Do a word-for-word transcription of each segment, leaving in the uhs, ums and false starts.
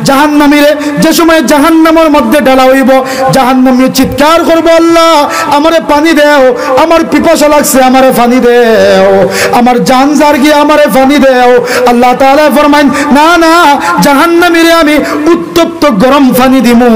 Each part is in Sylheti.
জাহান্নামীরে যে সময় জাহান্নামর মধ্যে ঢালা অইবো, জাহান্নামী চিৎকার করবো, "আল্লাহ, আমারে পানি দেও, আমার পিপাসা লাগছে, আমারে পানি দেও, আমার জান যার গিয়া, আমারে পানি দেও।" আল্লাহ তাআলা ফরমাইন, "না, না, জাহান্নামীরে আমি উত্তপ্ত গরম পানি দিমু,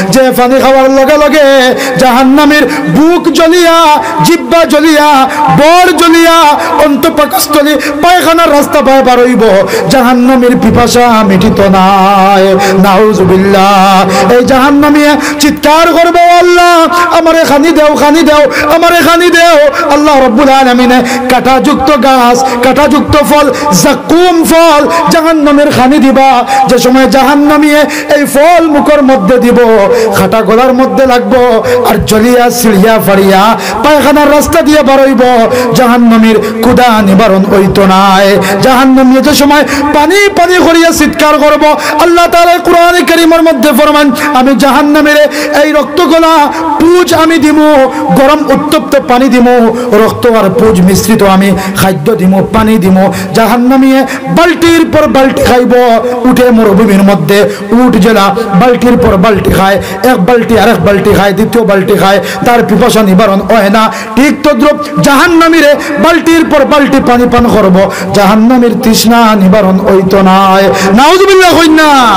যে পানি খাওয়ার লগে লগে জাহান্নামীর বুক জ্বলিয়া, জিব্বা জ্বলিয়া, বর জ্বলিয়া, অন্তঃপাকস্থলী, পায়খানার রাস্তা বায় বার অইবো, জাহান্নামীর পিপাসা মিটিতো নায়।" নাউজুবিল্লাহ। এই জাহান্নামীয়ে চিৎকার করবো, "আল্লাহ, আমারে পানি দেও, পানি দেও, আমারে পানি দেও।" আল্লাহ রাব্বুল আলামিনে কাঁটাযুক্ত গাছ, কাঁটাযুক্ত ফল, জাক্কুম ফল, জাহান্নামীর পানি দিবা। যে সময় জাহান্নামীয়ে এই ফল মুখর মধ্যে দিবো, কাঁটা গলার মধ্যে লাগবো, আর জ্বলিয়া ছিড়িয়া ফাড়িয়া পায়খানার রাস্তা দিয়া বার অইবো, জাহান্নামীর ক্ষুধা নিবারণ অইতো নায়। জাহান্নামীয়ে যে সময় পানি পানি করিয়া চিৎকার করবো, আল্লাহ তাআলা কোরআনে কারীমর মধ্যে ফরমান, "আমি জাহান্নামীরে এই রক্ত গলা পুজ আমি দিমু, গরম উত্তপ্ত পানি দিমু, রক্ত আর পুজ মিশ্রিত আমি খাদ্য দিমু, পানি দিমু।" জাহান্নামীয়ে বালতির পর বালতি খাইবো, উটে মরুভূমির মধ্যে উট যেলা বালতির পর বালতি খায়, এক বালতি আরেক বালতি খায়, দ্বিতীয় বালতি খায়, তার পিপাসা নিবারণ অয় না। ঠিক তদ্রূপ জাহান্নামীরে বালতির পর বালতি পানি পান করবো, জাহান্নামীর তৃষ্ণা নিবারণ অইতো নায়। নাউজুবিল্লাহ কইন না।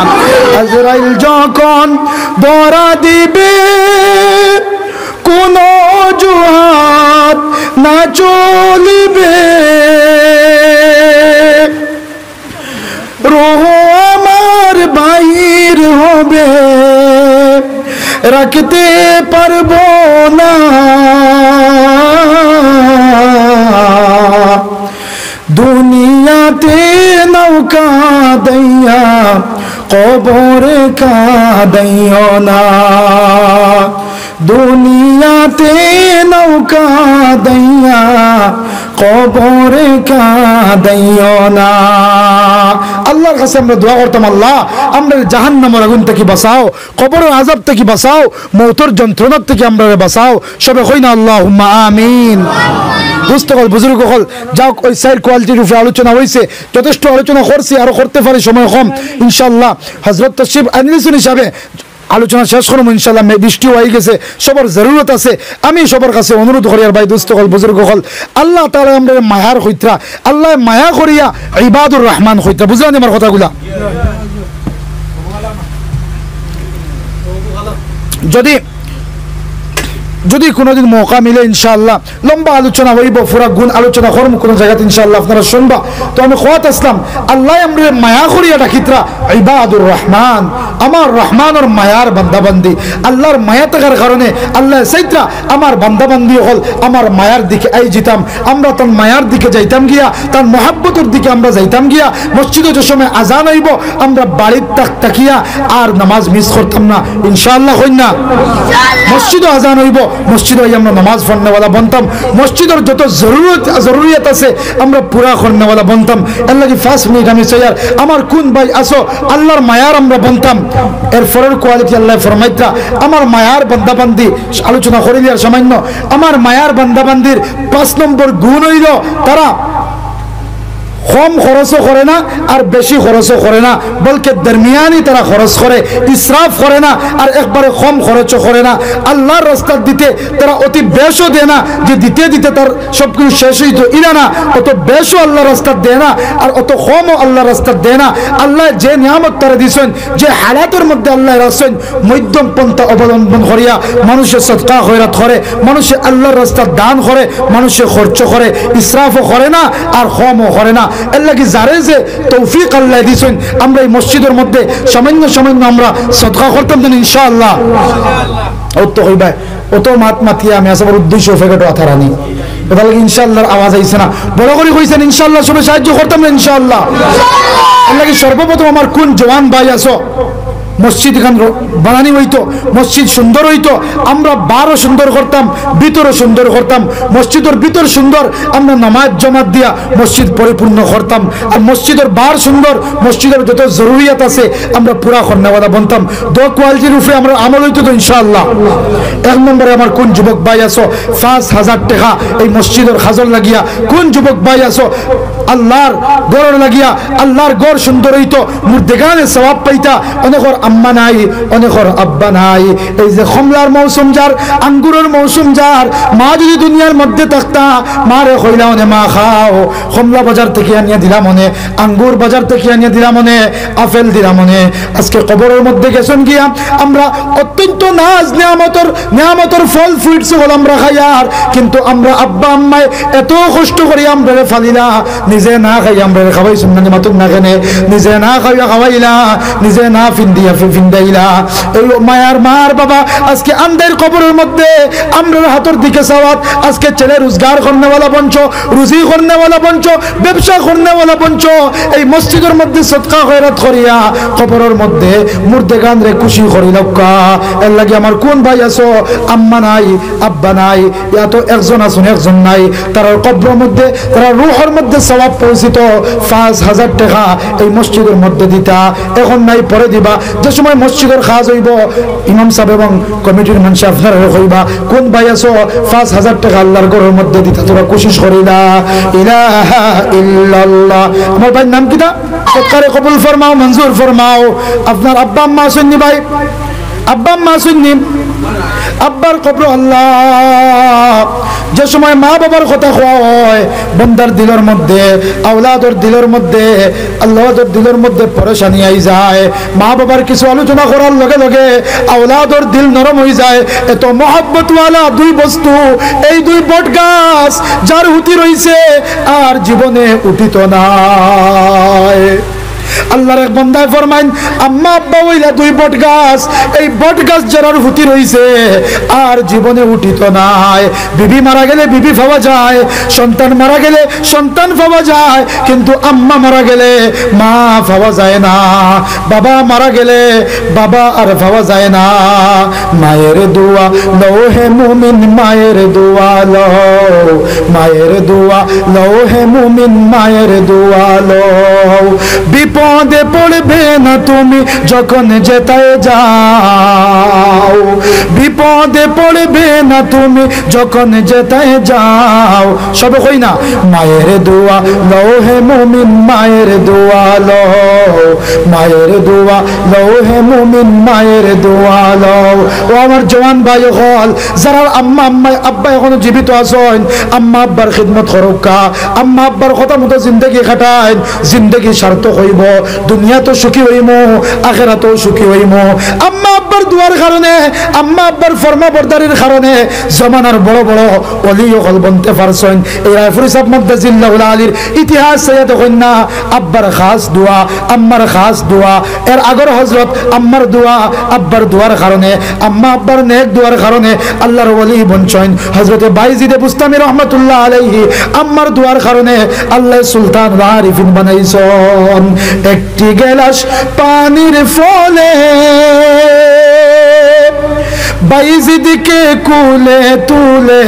আজরাইল যখন ধরা দিবে, কোনো অজুহাত না চলিবে। রুহ আমার বাইর হবে, রাখতে পারবো না। দুনিয়াতে নৌকা দইয়া কবরে কাদাইও না। দুনিয়াতে নৌকা দইয়া কবরে কাদাইও না। আল্লাহর কাছে আমরা দোয়া করতাম, "আল্লাহ, আমরারে জাহান্নামর আগুন থাকি বাঁচাও, কবরর আযাব থাকি বাঁচাও, মউতর যন্ত্রণা থাকি আমরারে বাঁচাও।" সবে কই না, "আল্লাহুম্মা আমিন।" দোস্ত অকল, বুজুর্গ অকল, যাউক, ওই চাইর কোয়ালিটির উপরে আলোচনা অইছে, যথেষ্ট আলোচনা করছি, আরো করতে পারি, সময় কম। ইনশাআল্লাহ, হযরত তশরিফ আনলিছইন হিসাবে আলোচনা শেষ করমু ইনশাআল্লাহ। মে-, বৃষ্টিও আইগেছে, সবর জরুরত আছে। আমি সবর কাছে অনুরোধ করিয়ার ভাই, দোস্ত অকল, বুজুর্গ অকল, আল্লাহ তাআলায় আমরারে মায়ার কইত্রা, আল্লায় মায়া করিয়া ইবাদুর রহমান কইত্রা। বুঝলা নি আমার কথাগুলা? যদি, যদি কোনোদিন মৌকা মিলে ইনশাআল্লাহ, লম্বা আলোচনা অইবো, পুরা গুণ আলোচনা করমু কোনো জাগাত ইনশাআল্লাহ, আপনারা শুনবা। তো আমি কওয়াত আছলাম, আল্লায় আমরারে মায়া করিয়া ডাকিত্রা ইবাদুর রহমান, আমার রহমানর মায়ার বান্দাবান্দি। আল্লাহর মায়া থাকার কারণে আল্লায় চাইত্রা আমার বান্দাবান্দি অকল আমার মায়ার দিকে আই যিতাম, আমরা তান মায়ার দিকে যাইতাম গিয়া, তান মহাব্বতর দিকে আমরা যাইতাম গিয়া। মসজিদো যে সময় আজান অইবো, আমরা বাড়িত থাক-, থাকিয়া আর নামাজ মিস করতাম না, ইনশাআল্লাহ কইন না। মসজিদো আজান অইবো, মসজিদো আইয়া আমরা নামাজ পড়নেওয়ালা বনতাম, মসজিদর যত জরুরত, জরুরিয়াত আছে আমরা পুরা করনেওয়ালা বনতাম। এরলাগি পাঁচ মিনিট আমি চাইয়ার, আমার কুন ভাই আছো, আল্লাহর মায়ার আমরা বনতাম। এরপরের কোয়ালিটি আল্লায় ফরমাইত্রা, আমার মায়ার বান্দাবান্দি, আলোচনা করিলিয়ার সামান্য, আমার মায়ার বান্দাবান্দির পাঁচ নম্বর গুণ অইলো, তারা কম খরচও করে না আর বেশি খরচও করে না, বলকে দরমিয়ানি তারা খরচ করে, ইসরাফ করে না আর একবারে কম খরচও করে না। আল্লাহর রাস্তাত দিতে তারা অতি বেশও দেয় না, যে দিতে দিতে তার সবকিছু শেষ অইতো ইলা না, অত বেশও আল্লাহর রাস্তাত দেয় না আর অত কমও আল্লাহর রাস্তাত দেয় না। আল্লায় যে নিয়ামত তারে দিছইন, যে হালাতর মধ্যে আল্লায় রাখছইন, মধ্যম পন্থা অবলম্বন করিয়া মানুষে সদকা খয়রাত করে, মানুষে আল্লাহর রাস্তাত দান করে, মানুষে খরচ করে, ইসরাফও করে না আর কমও করে না। এরলাগি যারে যে তৌফিক আল্লায় দিছইন, আমরা এই মসজিদর মধ্যে সামান্য সামান্য আমরা সদকা করতাম যেন ইনশাআল্লাহ। অত কইবায়, অত মাত মাতিয়া আমি আসাবার উদ্দেশ্য ফেকেটো আথারানি। এটার লাগি ইনশাআল্লাহর আওয়াজ আইছে না। বড় করি কইছেন ইনশাআল্লাহ, সবে সাহায্য করতাম না ইনশাআল্লাহ। এরলাগি সর্বপ্রথম আমার কুন জওয়ান ভাই আছো, মসজিদ এখান র-, বানানি অইতো, মসজিদ সুন্দর অইতো, আমরা বারো সুন্দর করতাম, ভিতরও সুন্দর করতাম, মসজিদর ভিতর সুন্দর, আমরা নামাজ জমাত দিয়া মসজিদ পরিপূর্ণ করতাম। আর মসজিদর বার সুন্দর, মসজিদর যত জরুরিয়াত আছে আমরা পুরা করনেওয়ালা বনতাম। দ কোয়ালিটির উপরে আমরা আমল অইতো তো ইনশাআল্লাহ। এক নম্বরে আমার কোন যুবক ভাই আছো, পাঁচ হাজার টেকা এই মসজিদর কাজর লাগিয়া কোন যুবক ভাই আছো, আল্লাহর ঘরর লাগিয়া, আল্লাহর ঘর সুন্দর অইতো, মুর্দেগানে সওয়াব পাইতা, অনেকর আম্মা নাই, অনেকর আব্বা নাই। এই যে কমলার মৌসুম যার, আঙ্গুরর মৌসুম যার, মা যদি দুনিয়ার মধ্যে থাকতা, মারে কইলা অনে মা খাও, কমলা বাজার থাকি আনিয়া দিলাম অনে, আঙ্গুর বাজার থাকি আনিয়া দিলাম অনে, আপেল দিলাম অনে। আজকে কবরর মধ্যে গেছইন গিয়া, আমরা অত্যন্ত নাজ নিয়ামতর, নিয়ামতর ফল fruits অকল আমরা খাইয়ার, কিন্তু আমরা আব্বা আম্মায় এত কষ্ট করি আমরারে ফালিলা, নিজে না খাই আমরারে খাওয়াইছইন না, মাতুক না কেনে, নিজে না খাইয়া খাওয়াইলা, নিজে না ফিন্দিয়া ফি-, ফিন্দাইলা। এই মায়ার মার বাবা আজকে আন্দাইর কবরর মধ্যে আমরার হাতর দিকে চাওয়াত, আজকে ছেলে রোজগার করনেওয়ালা বনছো, রুজি করনেওয়ালা বনছো, ব্যবসা করনেওয়ালা বনছো, এই মসজিদর মধ্যে সদকা খয়রাত করিয়া কবরর মধ্যে মুর্দেগানরে খুশি করিলাউক্কা। এর লাগি আমার কোন ভাই আছো, আম্মা নাই, আব্বা নাই, ইয়া তো একজন আছইন, একজন নাই, তারার কবরর মধ্যে, তারার রুহর মধ্যে সওয়াব পৌঁছিত, পাঁচ হাজার টেকা এই মসজিদর মধ্যে দিতা, এখন নাই পরে দিবা। যে সময় মসজিদর কাজ অইবো, ইমাম সাব এবং কমিটির মানষে আপনারারে কইবা, কোন ভাই আছো, পাঁচ হাজার টেকা আল্লাহর ঘরর মধ্যে দিতা, তোরা কোশিশ করিলা। ইলাহা ইল্লাল্লাহ। আমার ভাইর নাম কিতা? সদকারে কবুল ফরমাও, মঞ্জুর ফরমাও। আপনার আব্বা আম্মা আছইন নি ভাই? আব্বা আম্মা আছইন নি? আব্বার কবর আল্লাহ। যে সময় মা বাবার কথা কওয়া অয়, বন্দার দিলর মধ্যে, আওলাদর দিলর মধ্যে, আল্লাহর দিলর মধ্যে পরেশানি আই যায়। মা বাবার কিছু আলোচনা করার লগে লগে আওলাদর দিল নরম অই যায়। এত মহব্বতওয়ালা দুই বস্তু, এই দুই বট গাছ যার হুতি রইছে আর জীবনে উঠিত নায়। আল্লাহর এক বন্দায় ফরমাইন, আম্মা আব্বা অইলা দুই বট গাছ, এই বট গাছ যারার হুতি রইছে আর জীবনে উঠিত নায়। বিবি মারা গেলে বিবি পাওয়া যায়, সন্তান মারা গেলে সন্তান পাওয়া যায়, কিন্তু আম্মা মারা গেলে মা পাওয়া যায় না। বাবা মারা গেলে বাবা আর পাওয়া যায় না। মায়ের দোয়া লও হে মুমিন, মায়ের দোয়া লও, মায়ের দোয়া লও হে মুমিন, মায়ের দোয়া লও। বিপদে পড়বে না তুমি যখন যেতায় যাও, বিপদে পড়বে না তুমি যখন যেতায় যাও। সবে কই না, মায়ের দোয়া লও হে মুমিন, মায়ের দোয়া লও, মায়ের দোয়া লও হে মুমিন, মায়ের দোয়া লও। ও আমার জওয়ান ভাই অকল, যারার আম্মা আম্মায় আব্বা এখনো জীবিত আছইন, আম্মা আব্বার খিদমত করউক্কা, আম্মা আব্বার কথা মতো জিন্দেগি কাটাইন, জিন্দেগি সার্থক অইবো, দুনিয়াত সুখী অইমু, আখেরাতও সুখী অইমু। আম্মা আব্বার দোয়ার কারণে, আম্মা আব্বার ফরমাবরদারির কারণে জমানার বড় বড় অলি অকল বনতে পারছইন। এই রায়পুরি সাব মাদ্দাজিল্লাহুল আলির ইতিহাস চাইয়া দেখইন না, আব্বার খাস দোয়া, আম্মার খাস দোয়া, এর আগর হজরত আম্মার দোয়া, আব্বার দোয়ার কারণে, আম্মা আব্বার নেক দোয়ার কারণে আল্লাহর ওলি বনছইন। হজরতে বাইজিদে বুস্তামি রহমতুল্লাহ আলাইহি আম্মার দোয়ার কারণে আল্লাহ সুলতান আরিফিন বানাইছইন। একটি গেলাস পানির ফলে বাইজিদকে কুলে তুলে,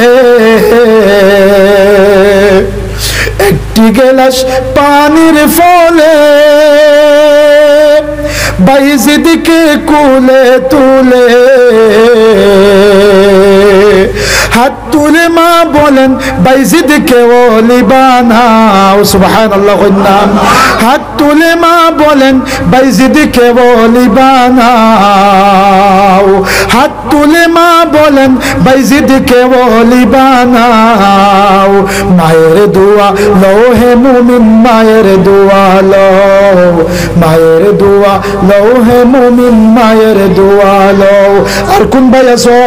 একটি গেলাস পানির ফলে বাইজিদকে কুলে তুলে, হাত তুলে মা বলেন, বাইজিদকে ওলি বানাও। সুবহানাল্লাহ কইন না। হাত তুলে মা বলেন, বাইজিদকে ওলি বানাও। হাত তুলে মা বলেন, বাইজিদকে ওলি বানাও। মায়ের দোয়া লও হে মুমিন, মায়ের দোয়া লও। মায়ের দোয়া লও হে মুমিন, মায়ের দোয়া লও। আর কোন ভাই আছো,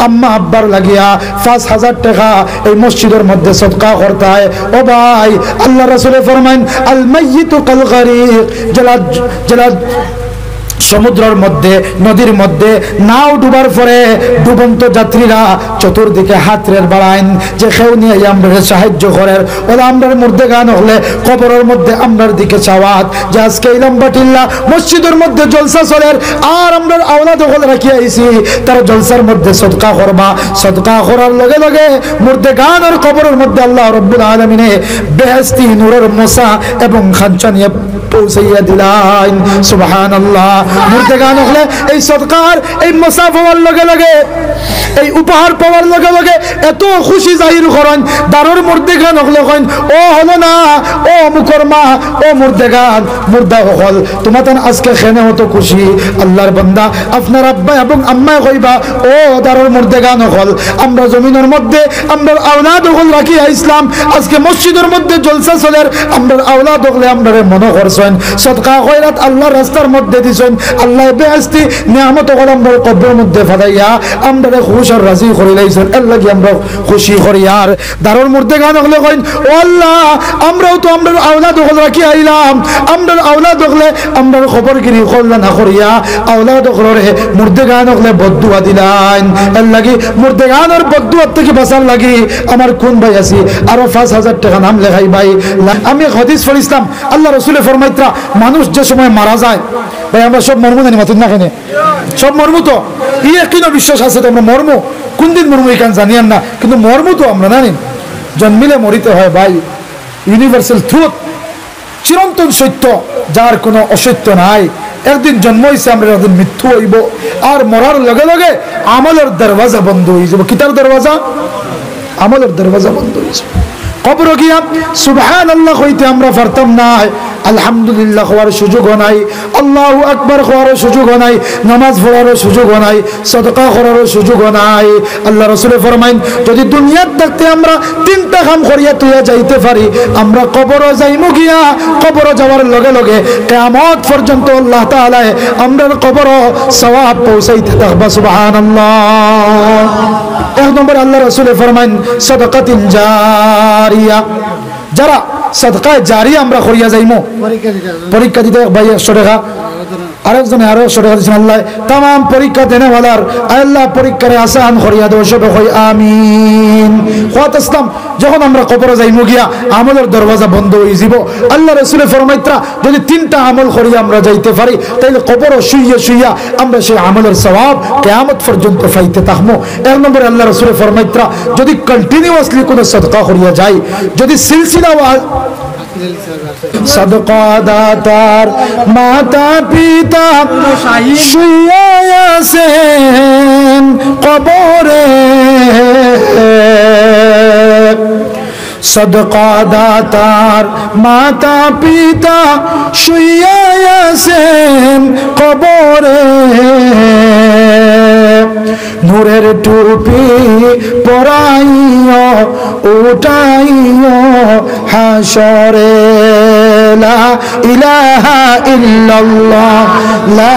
আম্মা আব্বার লাগিয়া পাঁচ হাজার টেকা এই মসজিদর মধ্যে সদকা করতায়? ও ভাই, আল্লাহ রাসূলে ফরমাইন, আল মাইয়িতু কাল গারিক, যেলা, যেলা সমুদ্রর মধ্যে, নদীর মধ্যে নাও ডুবার পরে ডুবন্ত যাত্রীরা চতুর্দিকে হাতরের বাড়াইন যে কেউ নি আইয়া আমরারে সাহায্য করের। অলা আমরার মুর্দেগান অকলে কবরর মধ্যে আমরার দিকে চাওয়াত যে আজকে এই লম্বা টিল্লা মসজিদর মধ্যে জলসা চলের, আর আমরার আওলাদ অকল রাখিয়া আইছি, তারা জলসার মধ্যে সদকা করবা, সদকা করার লগে লগে মুর্দেগানর কবরর মধ্যে আল্লাহ রব্বুল আলামিনে বেহেশতি নূরর মশা এবং খাঞ্চা নিয়া পৌঁছাইয়া দিলাইন। সুবহানাল্লাহ। মুর্দেগান অকলে এই সদকার এই মশা পাওয়ার লগে লগে, এই উপহার পাওয়ার লগে লগে এত খুশি জাহির করইন, দারুর মুর্দেগান অকলে কইন, "ও হলো না, ও মুকরমা, ও মুর্দেগান, মুর্দা অকল, তুমাতান আজকে কেনে অত খুশি?" আল্লাহর বান্দা, আপনার আব্বা এবং আম্মায় কইবা, "ও দারুর মুর্দেগান অকল, আমরা জমিনর মধ্যে আমরার আওলাদ অকল রাখিয়া আইছলাম, আজকে মসজিদর মধ্যে জলসা চলের, আমরার আওলাদ অকলে আমরারে মনো করছইন, সদকা খয়রাত আল্লাহর রাস্তার মধ্যে দিছইন, আল্লায় বেহেশতি নিয়ামত অকল আমরার কবরর মধ্যে ফালাইয়া আমরারে খুশ আর রাজি করিলাইছইন, এরলাগি আমরা খুশি করিয়ার।" দারুর মুর্দেগান অকলে কইন, "ও আল্লাহ, আমরাও তো আমরার আওলাদ অকল রাখিয়া আইলাম, আমরার আওলাদ অকলে আমরার খবরগিরি করলা না করিয়া আওলাদ অকলরে মুর্দেগান অকলে বদদুয়া দিলাইন।" এরলাগি মুর্দেগানর বদদুয়ার থাকি বাঁচার লাগি আমার কুন ভাই আছি, আরো পাঁচ হাজার টেকা নাম লেখাইবায়। আমি এক হাদিস পড়ছিলাম, আল্লাহ রসুলে ফরমাইতরা, মানুষ যে সময় মারা যায়, ভাই, আমরা সব মরমু জানি, মাতুন না কেনে? সব মরমু তো, ই একই না বিশ্বাস আছে তো, আমরা মরমু। কুন দিন মরমু ইখান জানিয়ার না, কিন্তু মরমু তো আমরা, না নি? জন্মিলে মরিতে হয় ভাই, universal truth, চিরন্তন সত্য, যার কোনো অসত্য নাই। একদিন জন্ম অইছে, আমরার একদিন মৃত্যু অইবো। আর মরার লগে লগে আমলর দরওয়াজা বন্ধ অইযিবো। কিতার দরওয়াজা? আমলর দরওয়াজা বন্ধ অইযিবো। কবরো গিয়া সুবহানাল্লাহ কইতে আমরা পারতাম না, আলহামদুলিল্লাহ কওয়ার সুযোগও নাই, আল্লাহু আকবার কওয়ারও সুযোগও নাই, নামাজ পড়ারও সুযোগও নাই, সদকা করারও সুযোগও নাই। আল্লাহ রসুলে ফরমাইন, যদি দুনিয়াত থাকতে আমরা তিনটা কাম করিয়া থইয়া যাইতে পারি, আমরা কবরো যাইমু গিয়া, কবরো যাওয়ার লগে লগে কিয়ামত পর্যন্ত আল্লাহ তাআলায় আমরার কবরো সওয়াব পৌঁছাইতে থাকবা। সুবহানাল্লাহ। এক নম্বরে আল্লাহ রসুলে ফরমাইন, "সদকাতিন জারিয়া।" যারা সদকায়ে জারিয়া আমরা করিয়া যাইমু, পরীক্ষা দিতে এক ভাই একশো টেকা, আরেকজনে আরো একশো টেকা দিছইন, "আল্লাহ, তামাম পরীক্ষা দেনেওয়ালার, আয় আল্লাহ, পরীক্ষারে আসান করিয়া দেও।" সবে কই, "আমিন।" কওয়াত ইসলাম, যখন আমরা কবরো যাইমু গিয়া, আমলর দরওয়াজা বন্ধ অইযিবো। আল্লাহ রসুলে ফরমাইতরা, যদি তিনটা আমল করিয়া আমরা যাইতে পারি, তাইলে কবরো শুইয়া শুইয়া আমরা সেই আমলর সওয়াব কিয়ামত পর্যন্ত পাইতে থাকমু। এক নম্বরে আল্লাহ রসুলে ফরমাইতরা, যদি continuously কোনো সদকা করিয়া যাই, যদি সিলসিলা ওয়া-, সদকা দাতার মাতা পিতা শুইয়া আছেন কবরে। সদকা দাতার মাতা পিতা শুইয়া আছেন কবরে। নূরের টুপি পরাইও, উঠাইও হাশরে। লা ইলাহা ইল্লাল্লাহ, লা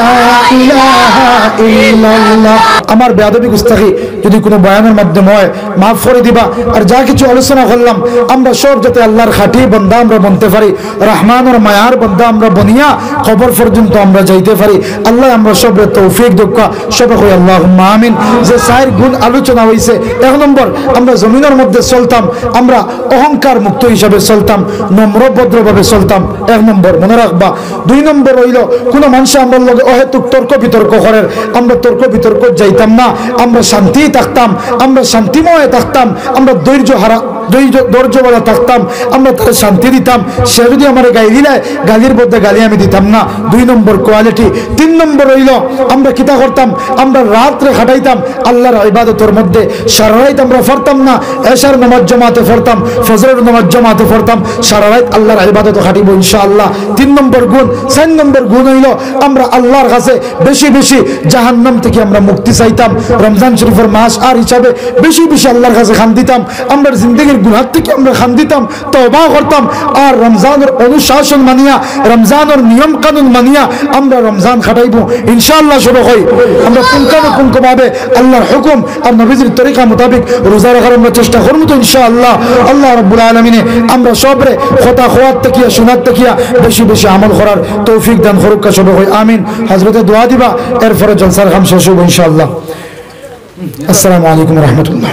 ইলাহা ইল্লাল্লাহ। আমার বেয়াদবি গুস্তাখি যদি কোনো বয়ানের মাধ্যমে হয়, মাফ করি দিবা। আর যা কিছু আলোচনা করলাম, আমরা সব যাতে আল্লাহর খাঁটি বান্দা আমরা বনতে পারি, রহমানর মায়ার বান্দা আমরা বনিয়া কবর পর্যন্ত আমরা যাইতে পারি। আল্লাহ আমরা সবরে তৌফিক দেউক্কা, সবে কই আল্লাহুম্মা আমিন। যে চাইর গুণ আলোচনা অইছে, এক নম্বর, আমরা জমিনর মধ্যে চলতাম, আমরা অহংকার মুক্ত হিসাবে চলতাম, নম্র ভদ্রভাবে চলতাম, এক নম্বর মনো রাখবা। দুই নম্বর অইলো, কোনো মানষে আমরার লগে অহেতুক তর্ক বিতর্ক করের, আমরা তর্ক বিতর্ক যাইতাম না, আমরা শান্তি থাকতাম, আমরা শান্তিময় থাকতাম, আমরা ধৈর্য হারা, ধৈর্য, ধৈর্যওয়ালা থাকতাম, আমরা তারে শান্তি দিতাম। সে যদি আমারে গালি দিলায়, গালির বদলে গালি আমি দিতাম না। দুই নম্বর quality। তিন নম্বর অইলো, আমরা কিতা করতাম? আমরা রাত্রে কাটাইতাম আল্লাহর ইবাদতর মধ্যে, সারা রাইত আমরা পড়তাম না, এশার নামাজ জমাতে পড়তাম, ফজরের নামাজ জমাতে পড়তাম, সারা রাইত আল্লাহর ইবাদত কাটিবো ইনশাআল্লাহ। তিন নম্বর গুণ। চাইর নম্বর গুণ অইলো, আমরা আল্লাহর কাছে বেশি বেশি জাহান্নাম থাকি আমরা মুক্তি চাইতাম। রমজান শরীফর মাস আর হিসাবে বেশি বেশি আল্লাহর কাছে কান্দিতাম। আমরার জিন্দেগির গুনাহ থাকি আমরা খান্দিতাম, তওবা করতাম, আর রমজানর অনুশাসন মানিয়া, রমজানর নিয়ম কানুন মানিয়া আমরা রমজান কাটাইবো ইনশাআল্লাহ। সবে কই আমরা পুঙ্খানুপুঙ্খভাবে আল্লাহর হুকুম আর নবীজির তরিকা মোতাবেক রোজা রাখার আমরা চেষ্টা করমু তো ইনশাআল্লাহ। আল্লাহ রাব্বুল আলামিনে আমরা সবরে কথা কওয়ার থাকিয়া, শোনার থাকিয়া বেশি বেশি আমল করার তৌফিক দান করুক্কা। সবে কই আমিন। হজরতে দোয়া দিবা, এরপরে জলসার কাম শেষ হইব ইনশাআল্লাহ। আসসালামু আলাইকুম রহমতুল্লাহ।